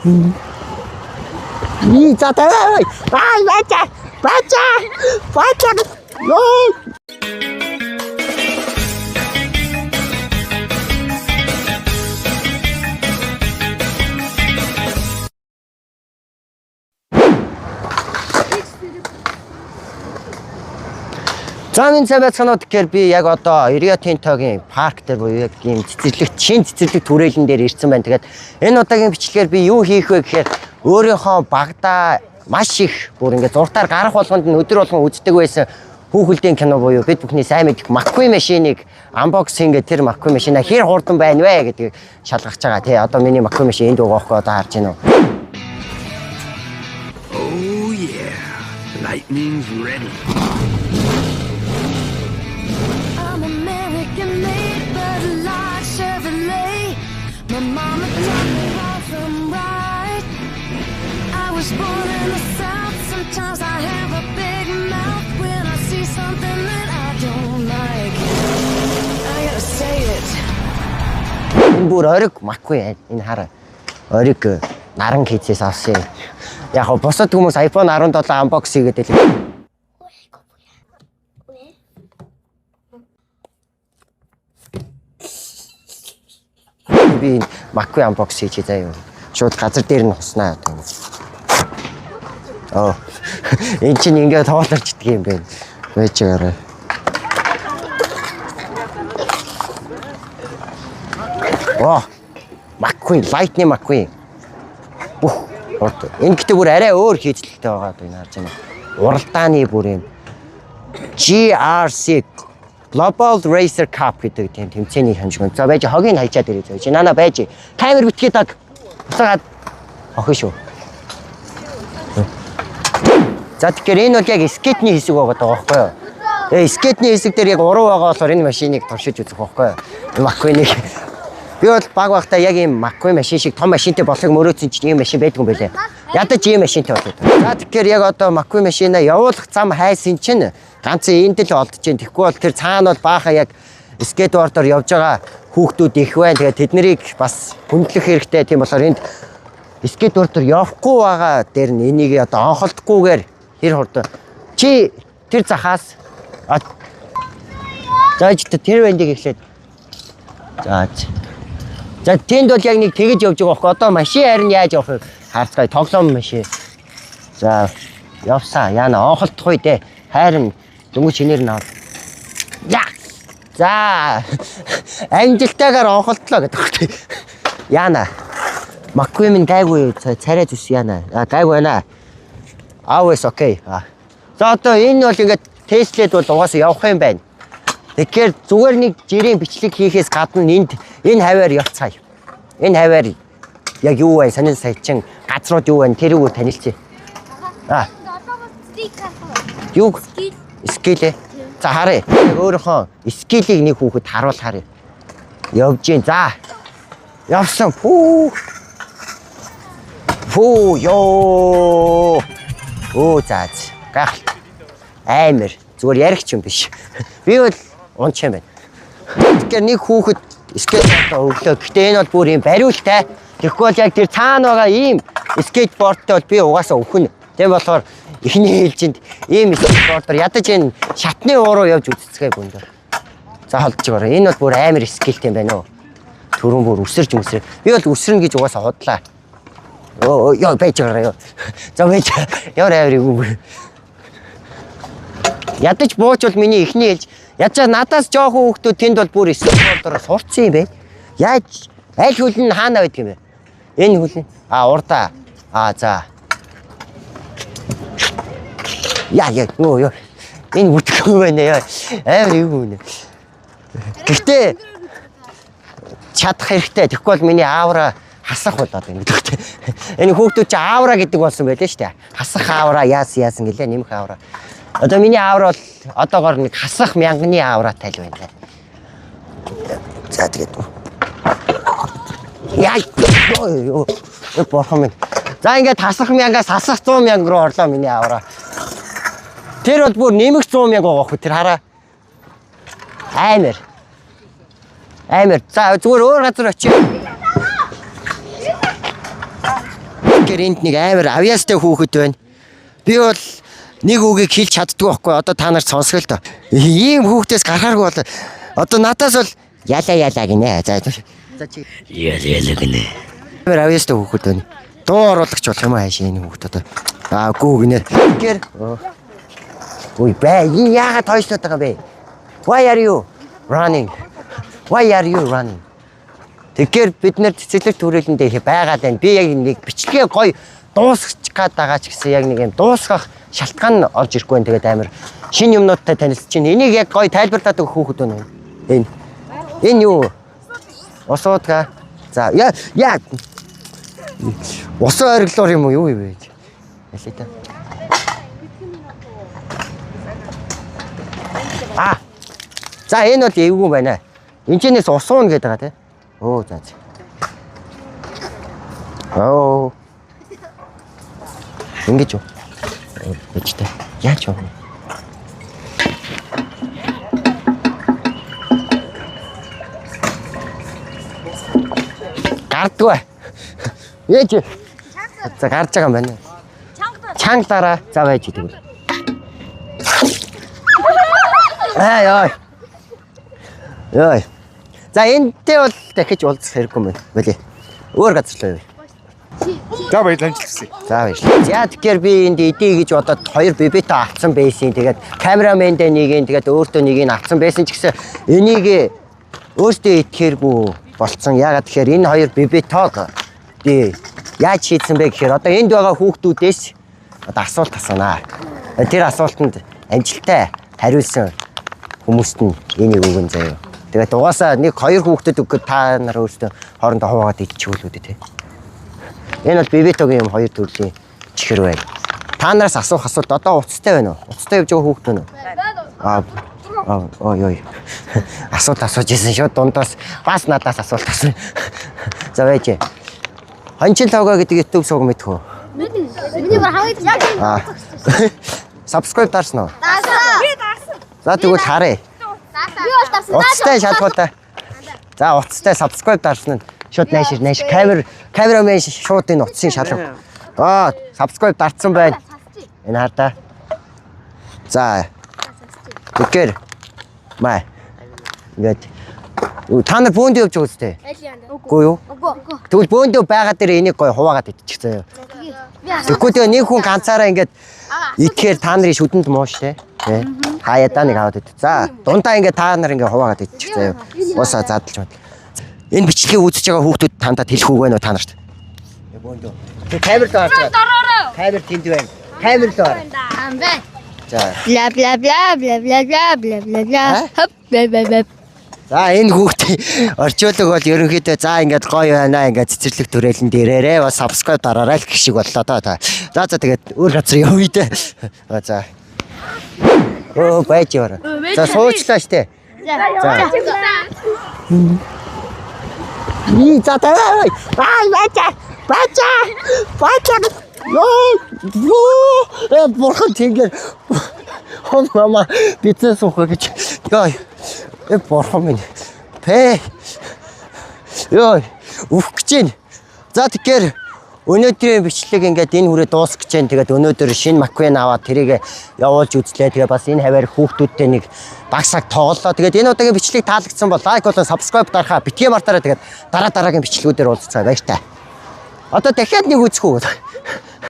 И за тавай. Бай бача. Бача. Бача. Йоо. За минь сайн байцгаана уу, тэгэхээр би яг одоо Rio Tinto-гийн парк дээр буюу яг ийм цэцэрлэг шин цэцэрлэг түрээлэн дээр ирсэн байна. Тэгээд энэ удаагийн бичлэгээр би юу хийх вэ гэхээр өөрийнхөө багадаа маш их бүр ингээд зуртаар гарах болгонд нь өдөр болгон үздэг байсан хүүхэлдэйн кино буюу бид бүхний сайн мэдэх McQueen машиныг unboxing гэх тэр McQueen машина хэр хурдан байна вэ гэдгийг шалгах байгаа. Тий, одоо миний McQueen машин энд байгаа байхгүй, одоо харж байна уу? Oh yeah, lightning's ready. I'm American made, but like Chevrolet. My mama taught me wrong from right. I was born in the South. Sometimes I have a big mouth when I see something that I don't like. I gotta say it. Энэ бүр ориг McQueen, энэ хараа. Ориг наран хийцээс авсан юм. Яг хоо бусад хүмүүс iPhone 17 unbox хийгээд байлаа. 이거 뭐야? 왜? Би энэ McQueen unbox хийж заяа. Шууд газар дээр нь хуснаа одоо ингэ. Оо. Энэ чинь ингээд тоолорчдөг юм байна. Байж байгаарай. Оо. McQueen, Lightning McQueen. Бүх урд. Энэ гэтээ бүр арай өөр хийцэлтэй байгаа даа, энэ харж байна. Уралдааны бүр юм GRC Global Racer Cup гэдэг тийм тэмцээний хэмжээнд. За, байж, хогийг хайчаад ирээ зөө. Чи нана байж. Камер битгий даг. Буцаагаад охин шүү. За, тэгэхээр энэ бол яг skate ний хэсэг байгаа даа байхгүй юу? Тэгээ skate ний хэсэг дээр яг уруу байгаа болохоор энэ машиныг туршиж үзэх байхгүй юу? Энэ McQueen-ийг би бол баг багтаа яг ийм McQueen машин шиг том машинтай болохыг мөрөөдсөн чинь ийм машин байдгүй юм байлээ. Ядаж ийм машинтай болоод. За, тэгэхээр яг одоо McQueen машина явуулах зам хайсан чинь ганц энд л олдож чинь. Тэгэхгүй бол тэр цаана бол баахан яг skateboard оор явж байгаа хүүхдүүд их байна. Тэгээд тэднийг бас хүндлэх хэрэгтэй. Тийм болохоор энд skateboard оор явахгүй байгаа дээр нь энийг одоо онхолдохгүйгээр хэр хурдан чи тэр захаас за ч тэр бандыг эхлээд за за тэнд бол яг нэг тэгэж явж байгаа байхгүй, одоо машин харин яаж явах вэ, харцгаая, тоглоом машин. За, явсаа яана, онхолдохгүй дээ, хайрын дөнгөж шинээр нь ав. За за, амжилттайгаар онхолтлоо гэдэг байхгүй яана. McQueen минь гайгүй, царай зүс яана. А, гайгүй байна. Always okay. А. За, одоо энэ бол ингээд тестлээд бол угаасаа явах юм байна. Тэгэхээр зүгээр нэг жирийн бичлэг хийхээс гадна энд энэ хаваар явцгаая. Энэ хаваар яг юу вэ? Сонин саячин газрууд юу вэ? Тэрүүгээр танилцъя. А, юу? Skill ээ. За, харъя. Яг өөрийнхөө skill ийг нэг хүүхэд харуул харъя. Явж гин. За. Явсан. Фүү. Фүү ёо. Өө, за. За. Гайхалтай. Аймар. Зүгээр ярих ч юм биш. Би бол унчих юм байна. Тэгэхээр нэг хүүхэд skateboard өглөө. Гэхдээ энэ бол бүр юм бариултай. Тэгэхгүй бол яг тэр цаана байгаа ийм skateboard тай бол би угаасаа өхөн. Тийм болохоор эхний ээлжинд ийм skateboard оор ядаж энэ шатны ууруу явж үзцгээе бүндөө. За, холдож байгаа. Энэ бол бүр амар skill тэй юм байна уу? Түрүүн бүр үсэрч мүсрэ. Би бол үсрэн гэж угаасаа худлаа. Оо ёо, байж байгаа ёо. За, байж. Ямар амар юм бэ? Ядаж бууч бол миний эхний ээлж. Ядаж надаас жоохон хүүхдүүд тэнд бол бүр skateboard оор сурцсан юм байна. Яаж аль хөл нь хаана байдаг юм бэ? Энэ хөл нь. А, урдаа. А, за. Яа яа, юу ёо. Энэ бүтгэхгүй байна яа. Амар юм байна. Гэхдээ чадах хэрэгтэй. Тэгэхгүй бол миний аура хасах болоод байна гэдэг. Энэ хүүхдүүд чи аура гэдэг болсон байлээ шүү дээ. Хасах аура яасан яасан гэлээ, нэмэх аура. Одоо миний аура бол одоогоор нэг хасах мянганы ауратай л байна. За, тэгээд. Яа, ёо ёо, бурхан минь. За, ингээд хасах мянгаас хасах 100 мянга руу орлоо миний аура. Тэр бол бүр нэмэх 100 мянга байгаа хөө, тэр хараа. Аймар. Аймар. За, зүгээр өөр газар очив. Тэгэхээр энд нэг амар авьяастай хүүхэд байна. Би бол нэг үгийг хэлж чаддгүй байхгүй. Одоо та нар сонсгоо л доо. Ийм хүүхдээс гарахааргүй бол одоо надаас бол яла яла гинэ. За за чи Яла яла гинэ. амар авьяастай хүүхэд байна. Дуу оруулагч болох юм аа хайшаа энэ хүүхэд одоо. Аа гүү гинэ. Тэгэхээр Үй бай, энэ яагаад тойслоод байгаа бэ? Why are you running? Why are you running? Тэгэхээр бид нэр цэцэрлэг түрээлэндээ их байгаад байна. Би яг нэг бичлэгээ гоё дуусгах гээд байгаа ч гэсэн яг нэг юм дуусгах шалтгаан нь олж ирэхгүй байна. Тэгээд амар шинэ юмнуудтай танилцж чинь. Энийг яг гоё тайлбарлаад өгөх хүүхэд байна. Энэ. Энэ юу? Ус уудгаа. За яа яа. Усан ориглоор юм уу юу юм бэ? Ялээ та. А. За энэ бол эвгүй байна. Энд чинээс ус уuna гэдэг байгаа тий. Өө за за. Оо. Ингэж юу? Гэж та. Яаж юу? Гардгүй. Яаж? За гарч байгаа юм байна. Чанга дараа. За байж тэгвэл. Аа ёо. Ёо. За энэтэй бол дахиж уулзах хэрэггүй юм байна. Болий. Өөр газар руу явъя. За баярлалаа амжилт хүсье. За баярлалаа. За тэгэхээр би энд идэ гэж бодоод хоёр бебето авцсан байсан. Тэгээд камерамендээ нэг нь тэгээд өөртөө нэг нь авцсан байсан ч гэсэн энийг өөртөө идэхэргүй болцсон. Яагаад тэгэхээр энэ хоёр бебетог би яаж шийдсэн бэ гэхээр одоо энд байгаа хүүхдүүдээс одоо асуулт асуунаа. Тэр асуултанд амжилттай хариулсан хүмүүст нь энийг өгөн заяа. Тэгээд угаасаа нэг хоёр хүүхдэд өгөхөд та нар өөрсдөө хоорондоо хуваагаад идчихвэл үү те. Энэ бол бебетогийн юм хоёр төрлийн чихэр байна. Та нараас асуух асуулт одоо уцтай байна уу? Уцтай явж байгаа хүүхэд байна уу? Аа ой ой. Асуулт асууж ирсэн шууд дундаас бас надаас асуулт асуу. За байж. Хончин лого гэдэг YouTube сувг мэдэх үү? Миний бүр хамгийн яг Аа. Subscribe дарсан уу? даасан. Би даасан. За тэгвэл харъя. Би бол даасан. Уцтай шалгуулаа. За уцтай subscribe дарсан нь шууд найш найш камер камерамен шууд энэ утсын шалгав. Аа subscribe дарсан байна. Энэ хар та. За. Тэгэхээр маа. Ингээд та нар бөөндөө явж байгаа үстэй. Үгүй юу? Үгүй. Тэгвэл бөөндөө байгаа дээр энийг гоё хуваагаад идчих заяа. Тэгэхгүй тэгээ нэг хүн ганцаараа ингээд идэхээр та нарын шүдэнд муу штэ. Тэ. Хаяадаа нэг аваад ид. За, дундаа ингээд та нар ингээд хуваагаад идчих заяа. Уусаа задлж байна. Энэ бичлэгийг үзэж байгаа хүүхдүүд тандад хэлэх үг байна уу та нарт? Бөөндөө. Тэг камер руу харж байгаа. Камер тэнд байна. Камер руу хар. Ам бэ. За. Бла бла бла бла бла бла бла бла бла. Хоп бла бла бла. За энэ хүүхдээ орчуулга бол ерөнхийдөө за ингээд гоё байна ингээд цэцэрлэг түрээлэн дээрээрээ бас subscribe дараарай л гэх шиг боллоо доо та. За за тэгээд өөр газар явъя дээ. Аа за. Өө байж яваарай. За суучлаа штэ. За. И за тавай. Ай бача. Бача. Бача. Йоо. Йоо. Э бурхан тэнгэр. Хом мама биднээс суух гэж. Йоо. Э бурхан минь. Пэ. Йоо. Үхэх гэж байна. За тэгэхээр өнөөдрийн бичлэг ингээд энэ хүрээ дуусах гэж байна. Тэгээд өнөөдөр шинэ Маквен аваад тэрийг явуулж үзлээ. Тэгээд бас энэ хаваар хүүхдүүдтэй нэг багсаг тоглолоо. Тэгээд энэ удаагийн бичлэг таалагдсан бол лайк болон subscribe дарахаа битгий мартаарай. Тэгээд дараа дараагийн бичлэгүүдээр уулзцаа. Баяртай. Одоо дахиад нэг үзэх үү?